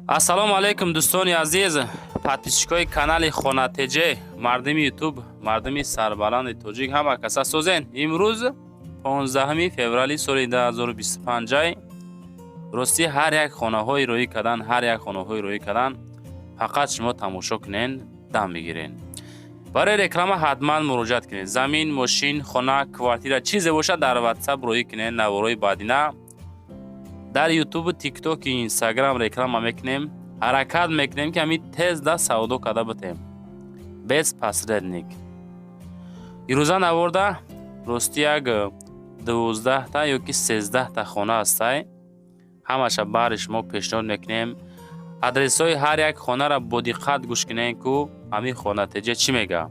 Ассалому алайкум, дӯстони азиз, подписчикои канали Хона ТЖ, мардуми Ютуб, мардуми сарбаланди тоҷик, ҳама каса созен. Имрӯз 15 феврали соли 2025. Ростӣ, ҳар як хонаҳои роӣ кардан, ҳар як хонаҳои роӣ кардан, фақат шумо тамошо кунен, дам бигирен. Барои реклама ҳатман муроҷиат кунед. Замин, мошин, хона, квартира, чизе бошад, дар Ватсап роӣ кунед. Наворои баъдина дар Ютубу Тиктоки Инстаграм реклама мекунем. Ҳаракат мекунем, ки ҳамин тез да савдо карда битем, без посредник. Ирӯза наворда, ростӣ, як 12-та ёки 13-та хона ҳастай. Ҳамаша баҳри шумо пешниҳод мекунем. Адресҳои ҳар як хонаро бо диққат гӯш кунем, ку ҳамин Хона ТЖ чӣ мега.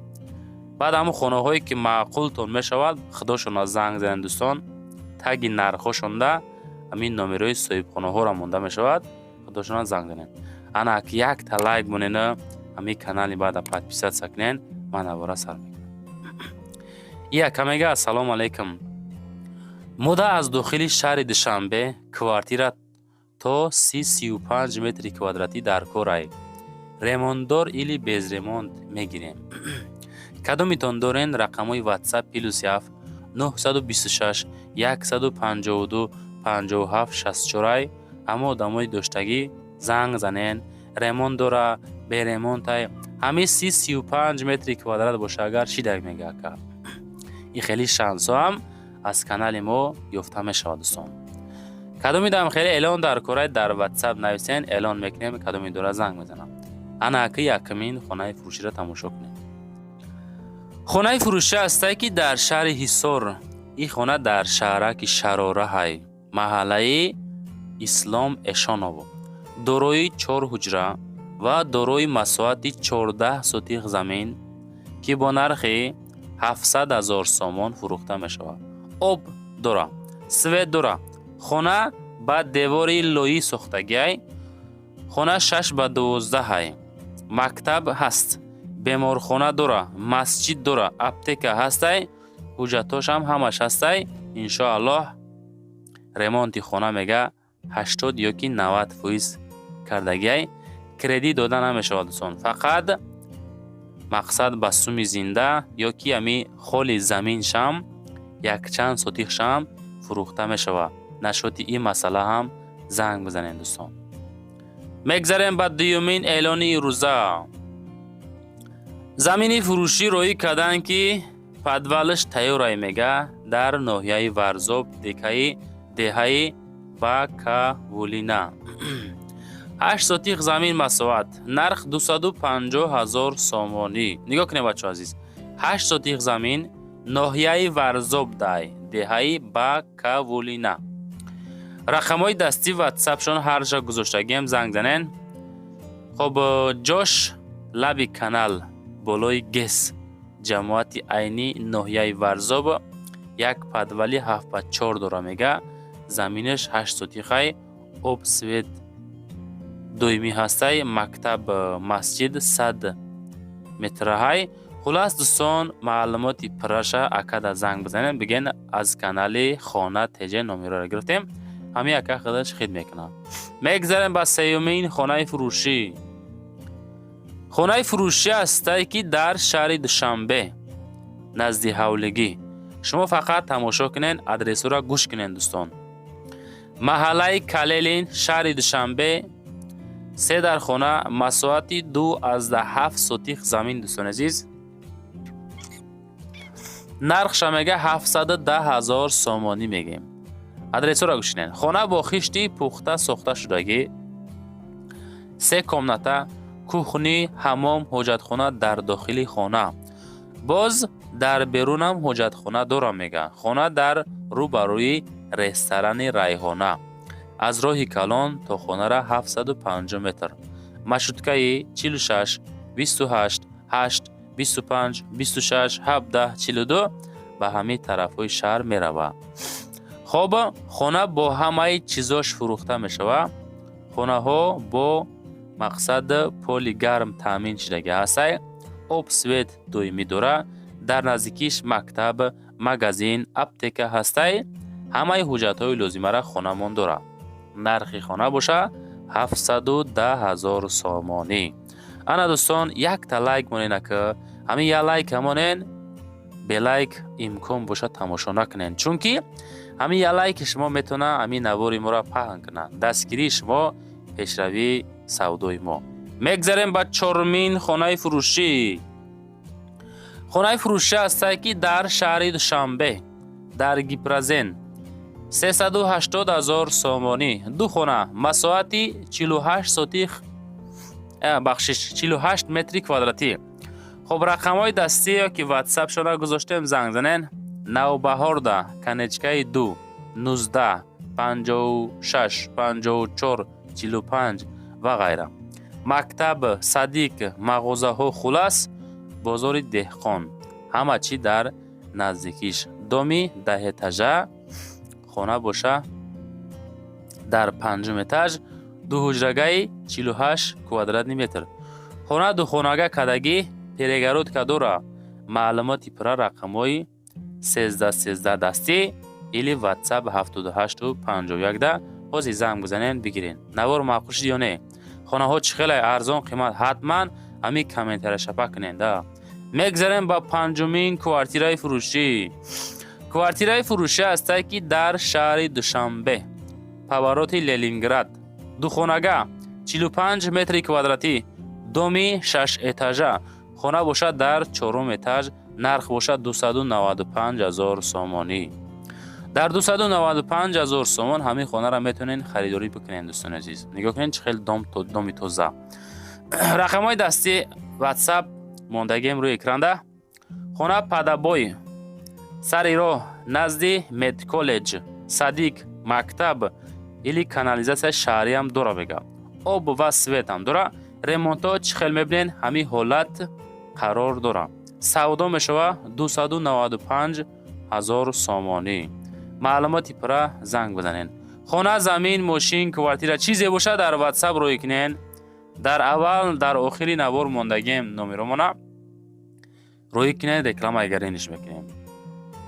Баъд ҳамун хонаҳое ки маъқултон мешавад, худошона занг занед, дӯстон. Таги нархҳошонда ҳамин номерои соҳибхонаҳоро монда мешавад, худошона занг занед. Ана якта лайк монена, ҳамин канали баъда подписаться кунен. Ман навора сар мекунам. Яка мега: «Ассалому алайкум, мода аз дохили шаҳри Душанбе квартира то 30-35 метри квадратӣ дар корай. Ремонтдор или без ремонт мегирем. Кадомитон дорен? Рақамҳои Ватсап +7 926 152 57 64. Ҳама одамои доштагӣ занг занен. Ремонт дора, беремонтай. Ҳамин 30-35 метри квадрат боша агар, шидаг», мега ака. Ин хеле шансҳо ҳам аз канали мо ёфта мешавад, дӯстон. Кадомидам хеле эълон дар корай, дар Ватсап нависен, эълон мекунем. Кадоми дора, занг мезанам. Ана ака, якумин хонаи фурӯширо тамошо кунем. Хонаи фурӯшӣ ҳастае, ки дар шаҳри Ҳисор. Ин хона дар шаҳраки Шарораҳай, маҳаллаи Ислом Эшоново, дорои чор ҳуҷра ва дорои масоҳати 14 сотих замин, ки бо нархи 700 000 сомон фурӯхта мешавад. Об дора, свет дора. Хона ба девори лоӣ сохтагиай. Хона 6 ба 12-ҳай. Мактаб ҳаст, беморхона дора, масҷид дора, аптека ҳастай. Ҳуҷҷатҳошам ҳамаш ҳастай, иншоаллоҳ. Ремонти хона, мега, 80 ёки 90% кардагиай. Кредит дода намешавад, дӯстон, фақат мақсад ба суми зинда ё ки ами холи заминшам якчанд сотихшам фурӯхта мешавад. Нашоти ин масъала ҳам занг бизанед, дӯстон. Мегзарем ба дуюмин эълони ирӯза. Замини фурӯшӣ роӣ карданд, ки подвалаш тайёрай, мега, дар ноҳияи Варзоб, декаи деҳаи Бакавулина, 8 сотих замин масоҳат, нарх 250 000 сомонӣ. Нигоҳ кунед, бачаҳо азиз, 8 сотих замин, ноҳияи Варзоб, дай деҳаи Бакавулина. Рақамҳои дастӣ Ватсапшон ҳар ҷо гузоштагием, занг занен. Хоб, ҷош лаби канал, болои ГЭС, ҷамоати Айнӣ, ноҳияи Варзоб. Як подвали 7 ба 4 дора, мега, заминаш 8 сотихай, об, свет доимӣ ҳастай, мактаб, масҷид 100 метраҳай. Хулас, дӯстон, маълумоти пурраша акада занг бизанед, бигӯен, аз канали Хона ТЖ номероро гирифтем. Ҳамин ака худаш хид мекунад. Мегзарем ба сеюмин хонаи фурӯшӣ. Хонаи фурӯшӣ ҳастае, ки дар шаҳри Душанбе, назди ҳавлигӣ. Шумо фақат тамошо кунед, адресҳоро гӯш кунед, дӯстон. Маҳаллаи Калелин, шаҳри Душанбе, се дар хона, масоҳати 2,7 сотих замин, дӯстони азиз. Нархша, мега, 710 000 сомонӣ мегем. Адресҳоро гӯш кунед. Хона бо хишти пухта сохта шудагӣ, се комната, кухня, ҳаммом, ҳоҷатхона дар дохили хона, боз дар берунам ҳоҷатхона дорам, мега. Хона дар рӯ ба рӯи ресторани Райҳона, аз роҳи калон то хонара 750 метр. Маршруткаи 46 28 8 25 26 17 42 ба ҳамаи тарафҳои шаҳр меравад. Хоб, хона бо ҳамаи чизош фурӯхта мешавад. Хонаҳо бо мақсад поли гарм таъмин шудагӣ ҳастай, об, свет доимӣ дора. Дар наздикиш мактаб, магазин, аптека ҳастай. Ҳамаи ҳуҷҷатҳои лозимара хонамон дорад. Нархи хона боша 710 000 сомонӣ. Ана, дӯстон, якта лайк монен, ака, ҳамин як лайк ҳамонен. Бе лайк имкон бошад, тамошо накунен, чунки ҳамин як лайки шумо метавона ҳамин навори моро паҳн кунад. Дастгирии шумо — пешравии савдои мо. Мегзарем ба чорумин хонаи фурӯшӣ. Хонаи фурӯшӣ ҳастае, ки дар шаҳри Душанбе, дар Гипрозем, 380 000 сомонӣ, ду хона, масоҳати 48 сотих, бахшиш, 48 метри квадратӣ. Хоб, рақамҳои дастӣ ё ки ватсапшона гузоштем, занг занен. Навбаҳорда, конечкаи ду, 19 56 54 45 ва ғайра. Мактаб, садик, мағозаҳо, хулас, бозори деҳқон, ҳама чӣ дар наздикиш. Доми 10 этажа, хона боша дар панҷум этаж, дуҳуҷрагаи 48 квадратный метр. Хона духонага кадагӣ, перегородка дора. Маълумоти пурра рақамҳои 13 13 дастӣ или ватсап 78 51 да ҳозир занг бизанен, бигирен. Навор маъқул шуд ё не? Хонаҳо чӣ хеле арзон қимат, ҳатман ҳамин комментария шапа кунен да. Мегзарем ба панҷумин квартираи фурӯшӣ. Квартираи фурӯшӣ ҳастае, ки дар шаҳри Душанбе, повороти Ленинград, духонага, 45 метри квадратӣ, доми шашэтажа, хона бошад дар чорум этаж, нарх бошад 295 ҳазор сомонӣ. Дар 295 ҳазор сомон ҳамин хонаро метавонед харидорӣ бикунед. Дӯстони азиз, нигоҳ кунед, чӣ хеле доми тоза. Рақамҳои дастӣ, ватсап мондагием рӯи экранда. Хона под обои, сари роҳ, назди медколлеҷ, садик, мактаб или канализатсияи шаҳриам дора, мега, об ва светам дора. Ремонтҳо чӣ хел мебинед, ҳамин ҳолат қарор дора. Савдо мешавад 295 ҳазор сомонӣ. Маълумоти пурра занг бизанед. Хона, замин, мошин, квартира, чизе бошад, дар ватсап рӯй кунед. Дар аввал, дар охири навор мондагием номеромона, рӯй кунед, реклама гарениш мекунем.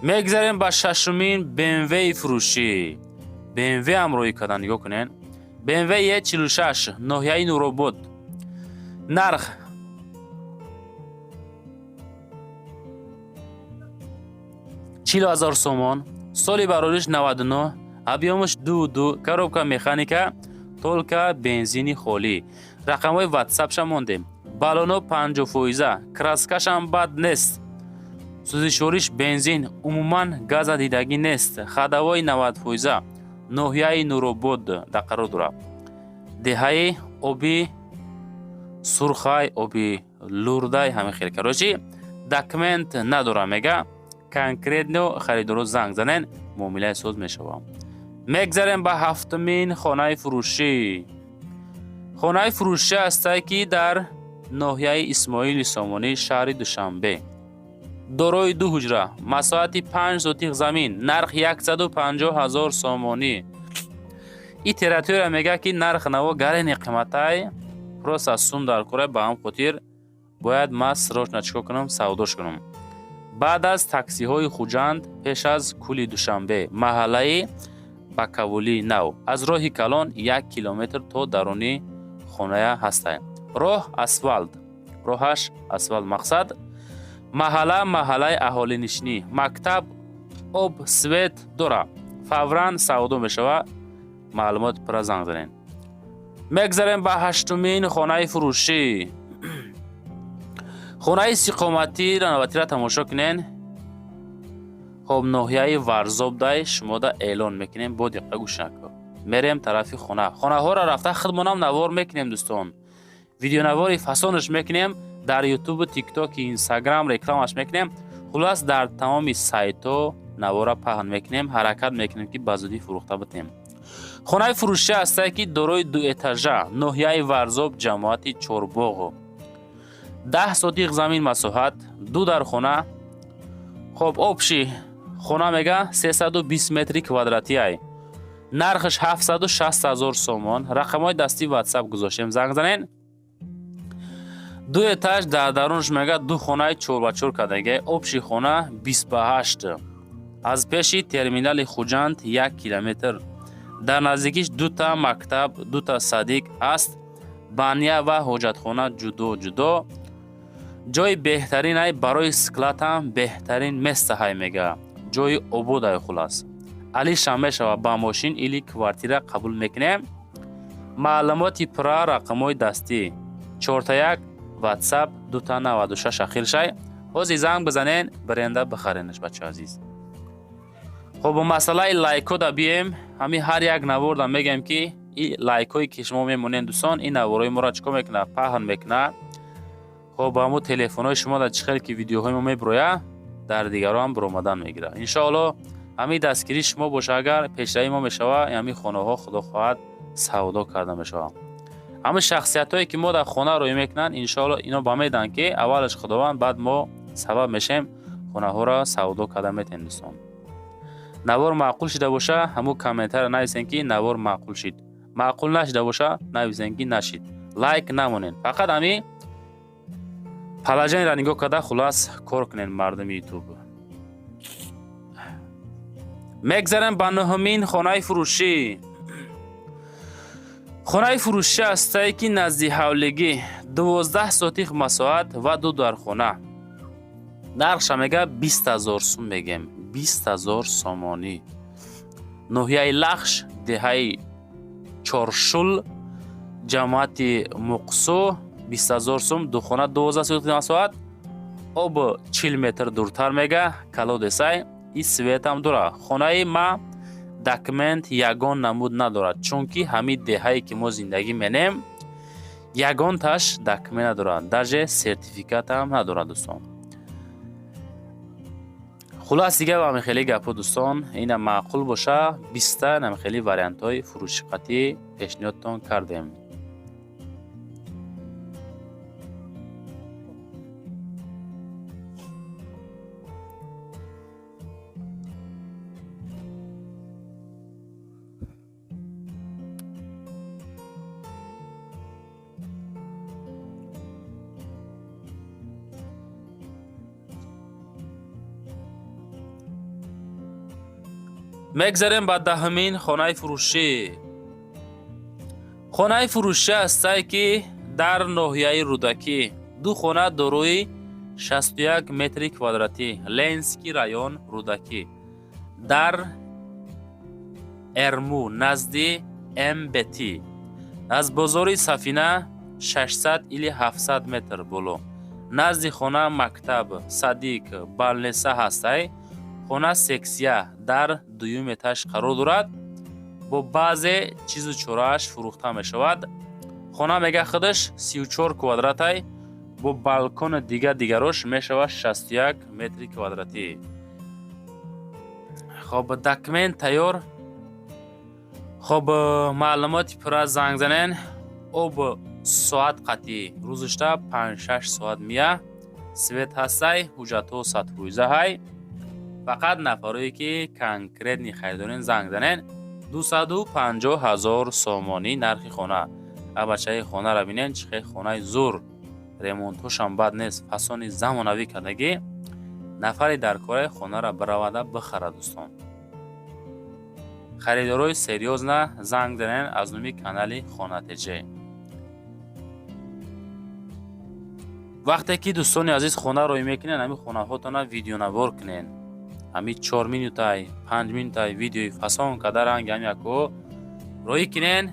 Мегзарем ба шашумин БМВи фурӯшӣ. БМВ ҳам рӯй кардан, нигоҳ кунед, БМВ Е46, ноҳияи Нуробод, нарх 40 000 сомон, соли барориш 99, объёмаш 2,2, коробка механика, только бензини холӣ. Рақамҳои ватсапша мондем. Баллоно 50 фоиза, краскашам бад нест, сӯзишвориш бензин, умуман газа дидагӣ нест, ходовой 90 фоиза. Ноҳияи Нуробод да қарор дорад, деҳаи Оби Сурхай, Оби Лурдай, ҳамин хел. Короче, документ надорам, мега. Конкретно харидоро занг занен, муомилаи соз мешавам. Мегзарем ба ҳафтумин хонаи фурӯшӣ. Хонаи фурӯшӣ ҳастае, ки дар ноҳияи Исмоили Сомонӣ, шаҳри Душанбе, дорои ду ҳуҷра, масоҳати 5 сотих замин, нарх 150 000 сомонӣ. И территория, мега, ки нарх наво гарени қиматай, просто сум дар кора, ба ҳам хотир бояд ман срочно чикор кунам? Савдош кунам. Баъд аз таксиҳои Хуҷанд, пеш аз кули Душанбе, маҳаллаи Бакавулии Нав, аз роҳи калон 1 километр то даруни хоная ҳастай. Роҳ асфалт, роҳаш асфалт. Мақсад, маҳалла маҳаллаи аҳолинишинӣ, мактаб, об, свет дора. Фавран савдо мешавад. Маълумот пурра занг занед. Мегзарем ба ҳаштумин хонаи фурӯшӣ. Хонаи истиқоматӣ навбатиро тамошо кунен. Хоб, ноҳияи Варзобдай шумода эълон мекунем, бо диққат гӯш нако. Мерем тарафи хона. Хонаҳоро рафта худмонам навор мекунем, дӯстон, видеонавори фасонаш мекунем, дар ютубу, тиктоки, инстаграм рекламаш мекунем. Хулас, дар тамоми сайтҳо навора паҳн мекунем. Ҳаракат мекунем, ки ба зудӣ фурӯхта битем. Хонаи фурӯшӣ ҳастае, ки дорои дуэтажа, ноҳияи Варзоб, ҷамоати Чорбоғо, 10 сотиқ замин масоҳат, ду дар хона. Хоб, общий хона, мега, 320 метри квадратиай, нархаш 760 ҳазор сомон. Рақамҳои дастии ватсап гузоштем, занг занен. Ду этаж, дар дарунаш, мега, ду хонаи чорбачор кардагиай, общий хона 20 ба 8. Аз пеши терминали Хуҷанд 1 километр. Дар наздикиш дута мактаб, дута садик ҳаст, баня ва ҳоҷатхона ҷудо ҷудо. Ҷои беҳтаринай, барои склад ҳам беҳтарин место ҳай, мега, ҷои ободай. Хулас, алишам мешава, ба мошин или квартира қабул мекунем. Маълумоти пурра рақамҳои дастӣ 41, ватсап 296 ахиршай. Ҳозир занг бизанен, бренда бихаренаш, бача азиз. Хоб, масъалаи лайкода бием. Ҳамин ҳар як наворда мегӯем, ки и лайкҳое ки шумо мемонед, дӯстон, ин навораи моро чӣ кор мекунад? Паҳн мекунад. Хоб, ҳамо телефонҳои шумо дар чӣ хел ки видеоҳои мо мебирояд, дар дигарон ҳам биромадан мегирад, иншоалло. Ҳамин дастгирии шумо боша, агар пешравии мо мешава, ҳамин хонаҳо, худо хоҳад, савдо карда мешаванд. Ҳамин шахсиятҳое ки мо дар хона рӯй мекунанд, иншоалло, ино ба медиҳанд, ки аввалаш Худованд, баъд мо сабаб мешем, хонаҳоро савдо карда метавонем. Дӯстон, навор маъқул шида боша, ҳамун комментария нависем, ки навор маъқул шид. Маъқул нашида боша, нависем, ки нашид. Лайк намонед, фақат ҳамин положение ро нигоҳ карда, хулас, кор кунед, мардуми Ютуб. Мегзарем ба нуҳумин хонаи фурӯшӣ. Хонаи фурӯшӣ ҳастае, ки назди ҳавлигӣ, 12 сотих масоҳат ва ду дархона. Нархша, мега, 20 000 сум мегем, 20 000 сомонӣ. Ноҳияи Лахш, деҳаи Чоршул, ҷамоати Муқсу, 20 000 сум, духона, 12 сотих масоҳат. Об 40 метр дуртар, мега, колодец ай и свет ам дора. Хонаи ма документ ягон намуд надорад, чунки ҳамин деҳае ки мо зиндагӣ менем, ягонташ документ надорад, даже сертификатам надорад, дӯстон. Хулас, дига ба ҳамин гапҳо, дӯстон, ина маъқул боша, биста намхели вариантҳои фурӯшиқатӣ пешниҳодтон кардем. Мегзарем ба 10-умин хонаи фурӯшӣ. Хонаи фурӯшӣ ҳастае, ки дар ноҳияи Рӯдакӣ, ду хона дорои 61 метри квадратӣ, Ленинский район, Рӯдакӣ, дар Эрму, назди МБТ, аз бозори Сафина 600 или 700 метр боло. Назди хона мактаб, садик, больница ҳастай. Хона сексия, дар дуюм этаж қарор дорад. Бо баъзе чизу чорааш фурӯхта мешавад. Хона, мега, худаш 34 квадратай, бо балкону дига дигарош мешавад 61 метри квадратӣ. Хоб, документ тайёр. Хоб, маълумоти пурра занг занен. Об соат қатъӣ, рӯзушта 5-6 соат мия. Свет ҳастай, ҳуҷҷатҳо 100% ҳай. Фақат нафарое ки конкретный харидорен, занг занен. 250 000 сомонӣ нархи хона. А бачаи хонаро бинен, чӣ хел хонаи зур, ремонтҳошам бад нест, фасони замонавӣ кардагӣ. Нафаре дар кораи хонаро биравада бихарад. Дӯстон, харидорои серьёзно занг занен аз номи канали Хонатеҷе. Вақте ки, дӯстони азиз, хона рӯй мекунен, ҳамин хонаҳотона видеонавор кунен. Ҳамин 4 минутай, 5 минутай видеои фасон карда, ранги ҳами яко рӯӣ кунен.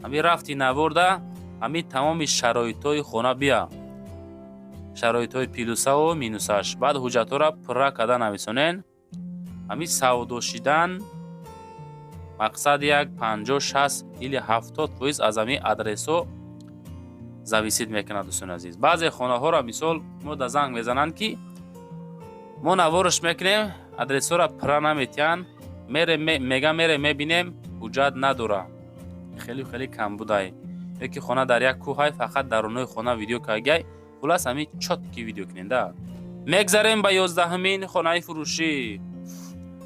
Ҳамин рафти наворда ҳамин тамоми шароитҳои хона бия, шароитҳои плюс аву минус аш. Баъд ҳуҷҷатҳоро пурра карда нависонен. Ҳамин савдо шидан, мақсад, як 50, 60 или 70% аз ҳамин адресҳо зависит мекунад. Дӯстони азиз, баъзе хонаҳоро, мисол, мо да занг мезананд, ки мо наворш мекунем, адресҳоро пурра наметиҳанд. Мега, мерем, мебинем, ҳуҷҷат надора, хеле хеле камбудай, ё ки хона дар як кӯҳай, фақат дарунои хона видео кардагиай. Хулас, ҳамин чёткий видео кунем да. Мегзарем ба 11-умин хонаи фурӯшӣ.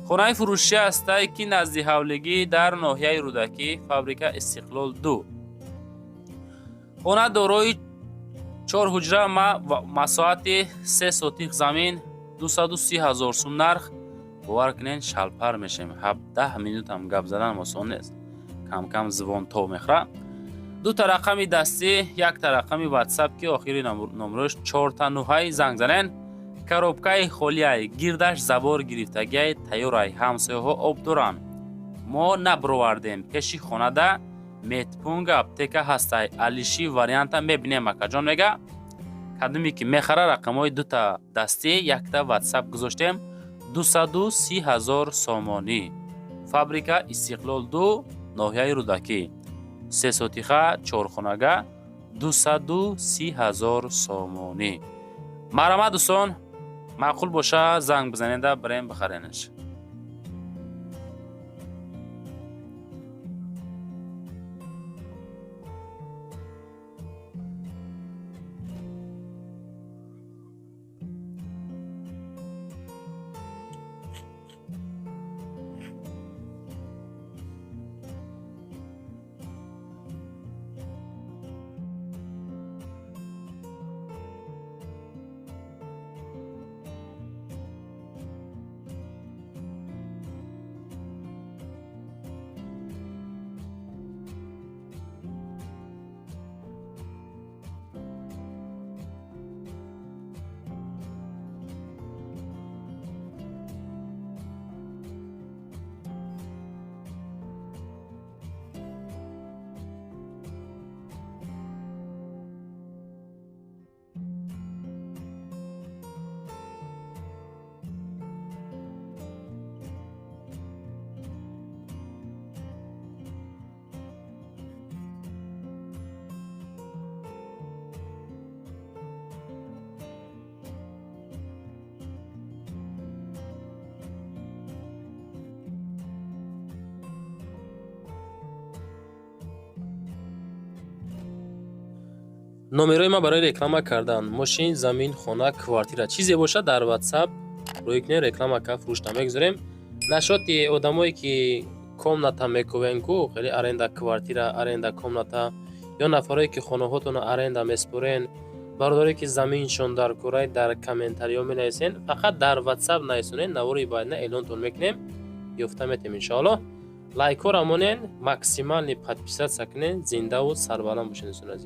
Хонаи фурӯшӣ ҳастае, ки назди ҳавлигӣ, дар ноҳияи Рӯдакӣ, фабрика Истиқлол 2. Хона дорои чор ҳуҷра, масоҳати 3 сотих замин, 230 000 сум нарх. Бовар кунед, шалпар мешавем, 17 минутам гап задан осон нест. Камкам звон тов мехӯра. Дута рақами дастӣ, якта рақами Ватсап, ки охири номрош чорта нуҳай, занг занен. Коробкаи холиай, гирдаш забор гирифтагиай, тайёрай, ҳамсояҳо об доранд, мо набировардем. Пеши хонада медпункт, аптека ҳастай. Алиши варианта мебинем, акаҷон мега. Кадоме ки мехара, рақамҳои дута дастӣ, якта Ватсап гузоштем. 230 000 сомонӣ. Фабрика, Истиқлол 2, ноҳияи Рӯдакӣ, се сотиха, чорхонага, 230 000 сомонӣ. Марҳамат, дӯстон, маъқул боша, занг бизанеда, бирем бихаренаш. Номерои ман барои реклама кардан мошин, замин, хона, квартира, чизе бошад, дар Ватсап рӯй кунед, реклама ка фурӯшта мегузорем. Нашоти одамое ки комната мекувен ку, хеле аренда квартира, аренда комната, ё нафарое ки хонаҳотонро аренда меспорен, бародарое ки заминшон дар курай, дар комментариҳо менависен. Фақат дар Ватсап нависонед, навори баъдина эълонтон мекунем, ёфта метем, иншоаллоҳ. Лайкҳоро монен, максимальный подписаться кунен. Зиндаву сарбаланд бошед, дӯстони азиз.